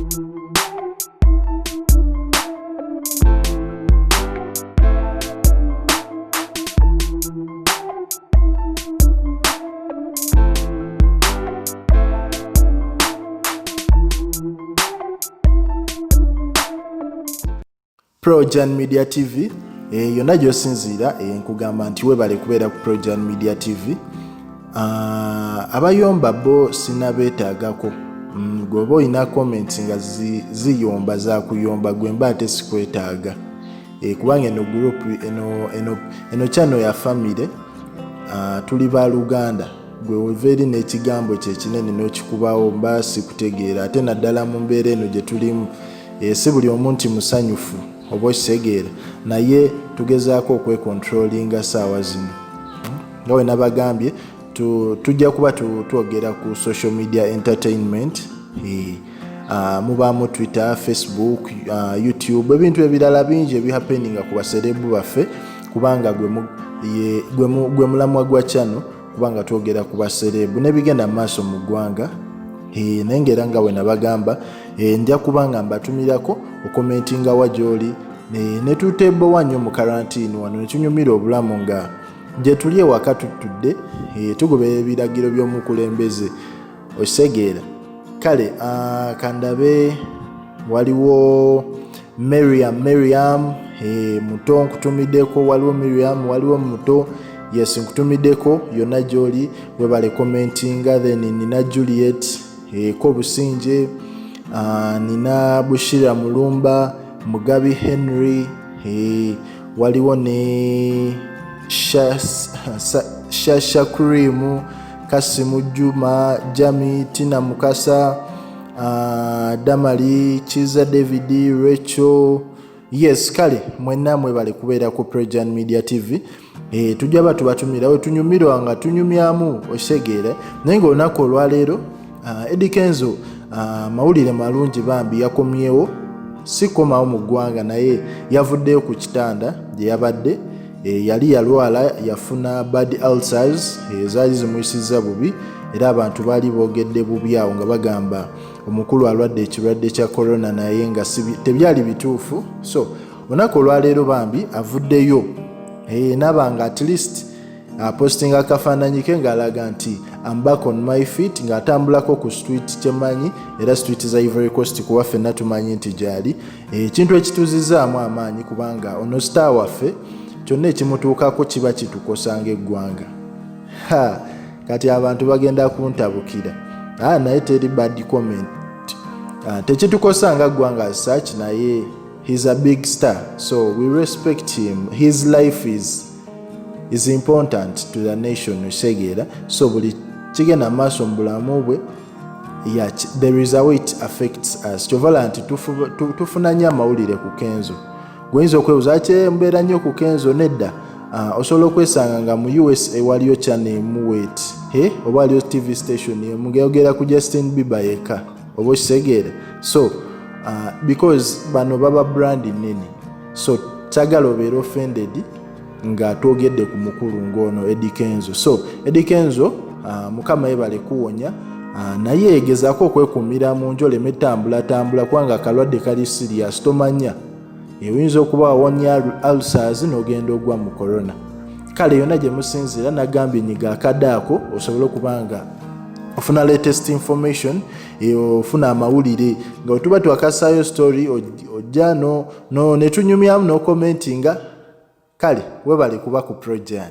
Projan Media TV yonna gy'osinziira, nkugamba nti webale kubeera ku Projan Media TV. Abayomba bo sinabeetaagako. Gwe oba olina comments nga ziyomba zakuyomba, gwe mba ate sikwetaaga, kubanga eno group eno channel ya family, tuli baluganda. Gwe weva eri n'ekigambo kye kinene n'okikubawo, mba sikutegeera, ate naddala mu mbeera eno gye tulimu. Si buli omu nti musanyufu, oba okitegeera, naye tugezaako okwecontrollinga saawa zino. Nga we nabagambye, tujja kuba twogera ku social media entertainment. Mubaamu Twitter, Facebook, YouTube, ebintu ebirala bingi ebihappeninga ku baserebu baffe, kubanga gwe mulamwa gwa channel, kubanga twogera ku baserebu n'ebigenda mu maaso mu ggwanga. Naye ngaera nga we nabagamba, nja kuba nga mbatumirako ocommentinga wa gy'oli, ne tutebowa nnyo mu karantini wano, ne tunyumira obulamu nga gye tuli ewaka tutudde, tugoberera ebiragiro by'omukulembeze, okitegeera. Kale kandabe, waliwo Miriam, Miriam muto, nkutumiddeko. Waliwo Miriam, waliwo muto, yes, nkutumiddeko yonna gy'oli, webale commentinga. Then nina Juliet Kobusinje, nina Bushira Mulumba, Mugabi Henry, waliwo ne Shasha Cream, Kasimu Juma, Jami Tina, Mukasa, Damali Kiza, David, Rachel. Yes, kale mwenna mwebale kubeera ku Projan Media TV. Tujja ba tubatumira we tunyumirwa nga tunyumyamu, okitegeera. Naye nga olunaku olwaleero, Eddy Kenzo, mawulire malungi bambi, yakomyewo, si komawo mu ggwanga, naye yavuddeyo ku kitanda gye yabadde. Yali yalwala, yafuna bad ulcers, zaali zimuyisizza bubi, era abantu baali boogedde bubi awo nga bagamba omukulu alwadde ekirwadde kya corona, naye nga tebyali bituufu. So olunaku olwaleero bambi avuddeyo, naba nga at least apostinga akafaananyi ke ng'alaga nti "I'm back on my feet", ng'atambulako ku street kyemanyi era street za Ivory Coast, kuba ffenna tumanyi nti gyali. Ekintu ekituzizaamu amaanyi, kubanga ono star waffe, kyonna ekimutuukako kiba kitukosa ng'eggwanga. Ha, kati abantu bagenda kuntabukira, naye teri bad comment. Tekitukosa nga ggwanga as such, naye he's a big star, so we respect him. His life is important to the nation, okitegeera. So buli kigenda maaso mu bulamu bwe, yeah, there is a way it affects us. Kyovala nti tufuna nnyo amawulire ku Kenzo. Gwenyinza okwebuuza ki mbeera nnyo ku Kenzo? Nedda. Osobola okwesanga nga mu USA waliyo channel emu wet, oba waliyo TV station emu ngeyogera ku Justin Bieber yekka, oba okitegeera. So because bano baba brand nene, so kyagala obeera offended nga twogedde ku mukulu ng'ono Eddy Kenzo. So Eddy Kenzo, Mukama yebale kuwonya, naye egezaako okwekuumira mu nju, oleme tambulatambula, kubanga akalwadde kali serious, tomanya oyinza okuba wawonya ulcers n'ogenda ogwa mu corona. Kale yonna gye musinziira, nagambye nyiga akadde ako osobole okuba nga ofuna latest information, ofuna amawulire nga wetuba twakasaayo story, ojja no, netunyumyamu n'ocommentinga. Kale webale kuba ku Projan.